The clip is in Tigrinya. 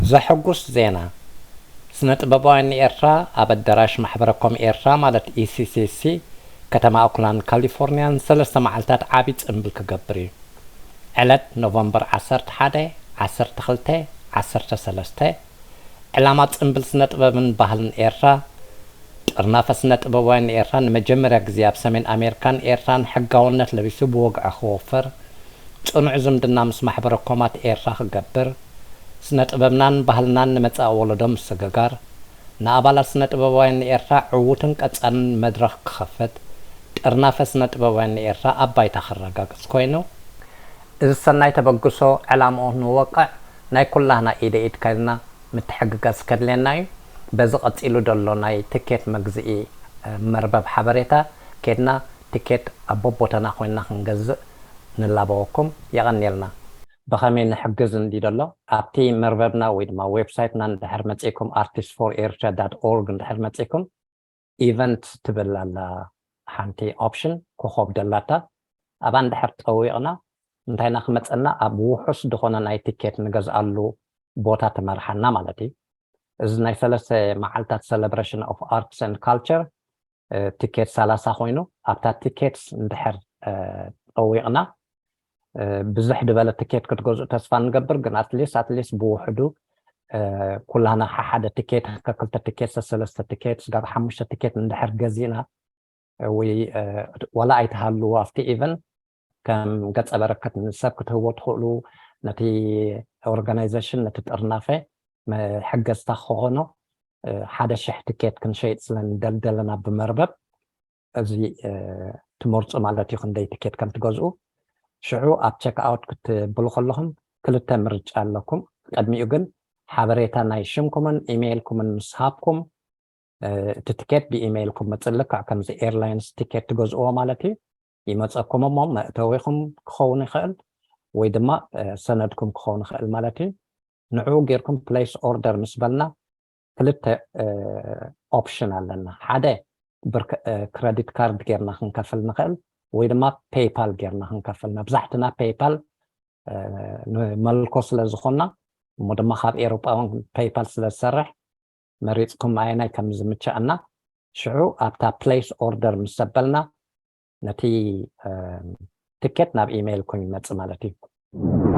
ዘሐጉስ ዜና! ስነ ጥበባውያን ኤርትራ ኣብ ኣዳራሽ ማሕበረ ኮም ኤርትራ ማለት E C C C ከተማ ኦክላንድ ካሊፎርኒያን ሰለስተ መዓልታት ዓቢ ጽምብል ክገብር እዩ። ዕለት ኖቨምበር ዓሰርተ ሓደ፣ ዓሰርተ ክልተ፣ ዓሰርተ ሰለስተ። ዕላማ ጽምብል ስነ ጥበብን ባህልን ኤርትራ፣ ጥርናፈ ስነ ጥበባውያን ኤርትራ ንመጀመርያ ግዜ ኣብ ሰሜን ኣሜሪካን ኤርትራን ሕጋውነት ለቢሱ ብወግዒ ክወፍር፣ ጽኑዕ ዝምድና ምስ ማሕበረ ኮማት ኤርትራ ክገብር፣ ስነ ጥበብናን ባህልናን ንመጻኢ ወለዶ ምስግጋር፣ ንኣባላት ስነ ጥበባውያን ኤርትራ ዕዉትን ቀጻልን መድረኽ ክኸፍት፣ ጥርናፈ ስነ ጥበባውያን ኤርትራ ኣብ ባይታ ክረጋግጽ ኮይኑ፣ እዚ ሰናይ ተበግሶ ዕላምኡ ንወቅዕ ናይ ኩላህና ኢደ ኢድ ከልና ምትሕግጋዝ ከድልየና እዩ። በዚ ቀጺሉ ዘሎ ናይ ትኬት መግዝኢ መርበብ ሓበሬታ ከድና ትኬት ኣብ ቦቦተና ኮይንና ክንገዝእ ንላበወኩም። የቐንየልና። ብኸመይ ንሕግዝ እንዲ ዘሎ ኣብቲ መርበብና ወይ ድማ ዌብሳይትና እንድሕር መጺእኩም artist for eritrea dot org እንድሕር መጺእኩም ኢቨንት ትብል ኣላ ሓንቲ ኦፕሽን ኮኾብ ደላታ ኣብኣ እንድሕር ጠዊቕና እንታይና ክመፀና ኣብ ውሑስ ዝኾነ ናይ ትኬት ንገዝኣሉ ቦታ ትመርሓና ማለት እዩ። እዚ ናይ ሰለስተ መዓልታት celebration of arts and culture ትኬት ሰላሳ ኮይኑ ኣብታ ትኬት እንድሕር ጠዊቕና ብዙሕ ዝበለ ትኬት ክትገዝኡ ተስፋ ንገብር፣ ግን ኣትሊስት ኣትሊስት ብውሕዱ ኩላህና ሓደ ትኬት ከክልተ ትኬት ሰለስተ ትኬት ስጋብ ሓሙሽተ ትኬት እንድሕር ገዚእና ወይ ዋላ ኣይተሃልዎ ኣብቲ ኢቨንት ከም ገጸ በረከት ንሰብ ክትህቦ ትኽእሉ ነቲ ኦርጋናይዜሽን ነቲ ጥርናፈ መሐገዝታ ክኾኖ ሓደ ሽሕ ትኬት ክንሸይጥ ስለ ንደልደለና ብመርበብ እዚ ትመርፁ ማለት እዩ ክንደይ ትኬት ከም ትገዝኡ። ሽዑ ኣብ ቸክ ኣውት ክትብሉ ከለኹም ክልተ ምርጫ ኣለኩም። ቅድሚኡ ግን ሓበሬታ ናይ ሽምኩምን ኢሜይልኩምን ምስ ሃብኩም እቲ ትኬት ብኢሜይልኩም መፅእ ልክዕ ከምዚ ኤርላይንስ ትኬት ትገዝእዎ ማለት እዩ። ይመፀኩም እሞ መእተዊኹም ክኸውን ይኽእል ወይ ድማ ሰነድኩም ክኸውን ይኽእል ማለት እዩ። ንዕኡ ጌርኩም ፕሌስ ኦርደር ምስ በልና ክልተ ኦፕሽን ኣለና። ሓደ ብክረዲት ካርድ ጌርና ክንከፍል ንኽእል ወይ ድማ ፔይፓል ጌርና ክንከፍል። መብዛሕትና ፔይፓል ንመልኮ ስለ ዝኾንና እሞ ድማ ካብ ኤሮጳ እውን ፔይፓል ስለ ዝሰርሕ መሪፅኩም ኣየናይ ከም ዝምቸኣና ሽዑ ኣብታ ፕሌስ ኦርደር ምስ ዘበልና ነቲ ትኬት ናብ ኢሜይልኩም ይመፅእ ማለት እዩ።